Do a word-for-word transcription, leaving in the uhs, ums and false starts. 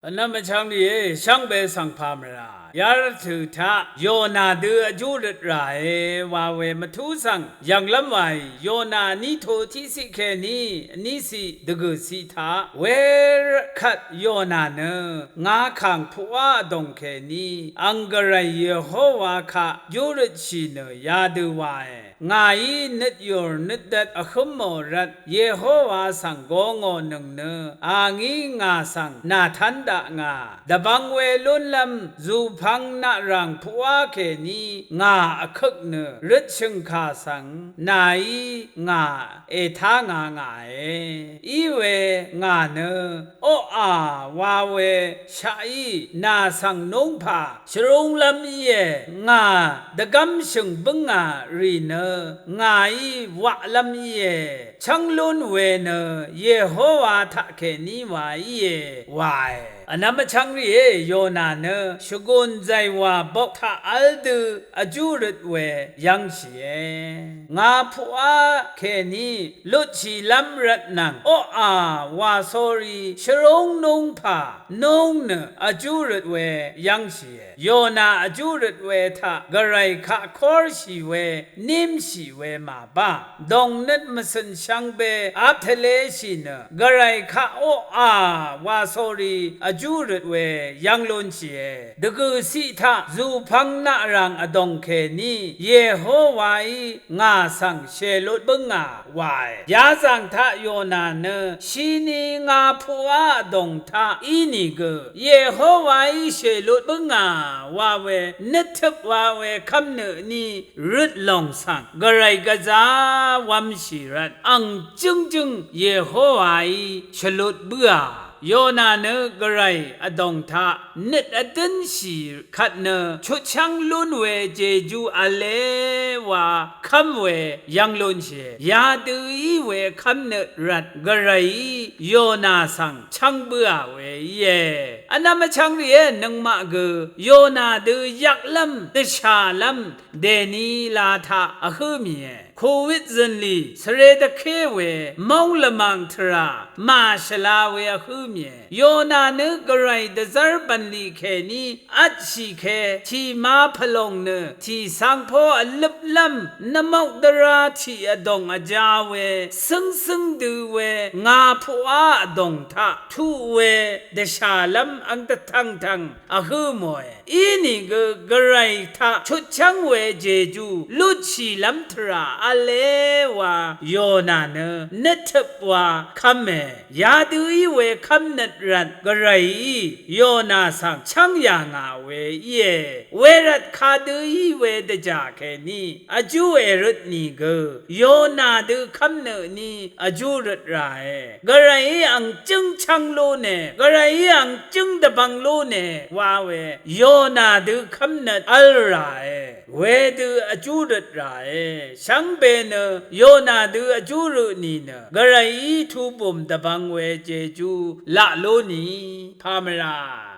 Vnvm vchvng rìé, shvngbe svng pà mvrà yarvtø̀ taq Yona dø vjú røt ràe wa we mvtú svng yv̀nglv́m wàì. Yona vníto tiqciq kèní vníciq dvgø̀ciq taq wervt kvt Yona nø ngakàng puqá vdòng kèní ang Gvray Yehowa kaq jú røtshì nø yadø wae. Ngàí nøtyùr nøtdvt vhǿmò rvt Yehowa svng go ngò nøng nø, a ngí ngà svng nàtv́n dakngà. Dvbvng we lúnlv́m zùpvng naqràng puqá kèní ngà vkøk nø, røtshø̀ngkà svng nàí ngà ètá ngà ngàe. Iwe ngà nø oqà wa we shaqí nà svng núngpà shvrúnglv́m íe. Ngà dvgv́mshø̀ng bǿngà rì nø ngàí waqlv́m íe. Chv́ng lún we nø Yehowa taqkèní wa íe wae. Vnvm vchvng rìé, Yona nø shvgùn zàywà bok taq v́l dø vjú røt we yv́ngshìe. Ngà puqá kèní lutshìlv́m rvtnvng oqà wà sórí shvrúng núngpà núng nø vjú røt we yv́ngshìe. Yona vjú røt we taq Gvray kaq kórshì we nímshì we màbá. Dòngnøt mvcø̀n shvngbe ap tvleshì nø Gvray kaq oqà wà sórí vjú røt we yv́ng lúnshìe. Dvgø̀ciq taq zùpvng naqràng vdòng kèní Yehowaí ngà svng shèlut bǿngà wae. Yazàng taq Yona nø shini ngà puqá vdòng taq ínìgø Yehowaí shèlut bǿngà wa we nøttøp wa we kv́mnø tní røt lòng svng Gvray gvzá wv́mshì rvt ang jǿngjǿng Yehowaí shvlut bǿà. Yona nø Gvray vdòng taq nøt vdǿnshì kvt nø chutchv́ng lún we jejú v̄le wa kv́m we yv́ng lúnshìe. Yadø í we kv́mnøt rvt Gvrayí Yona svng chv́ng bǿà we íe. Vnvm vchvng rìé, nøngmaq gø Yona dø yvklv́m dvshàlv́m dèní la taq vhǿ mìe. Kowit zø̀nlì svre dvké we móng lvmàng tvrà màshvla we vhǿ mìe. Yona nø Gvray dvzv́r bv̀nlì kèní vtshì ke tìma pvlòng nø tìcangpó vløplv́m nvmok dvrā tiq vdòng vjā we cǿngcǿng dø we ngà puqá vdòng taq tuq we dvshàlv́m ang dvtv̀ngtv̀ng vhǿ mòe. Inìgø Gvray taq chutchv́ng we jejú lutshìlv́m tvrà v̄le wa Yona nø nøttøp wa kv́me. Yadø í we kv́mnøt rvt Gvrayí Yona svng chv́ng yà ngà we íe. Wervt kadø í we dvjà kèní vjú èrøt nìgø Yona dø kv́mnø tní vjú røt ràe. Gvrayí ang jǿng chv́ng lúne, Gvrayí ang jǿng dvbvng lúne wa we Yona dø kv́mnøt v́l ràe. Wedø vjú røt ràe. Shvngbe nø Yona dø vjú røt nìnø Gvrayí tubùm dvbvng we jejú laq lú nì pà mvrà.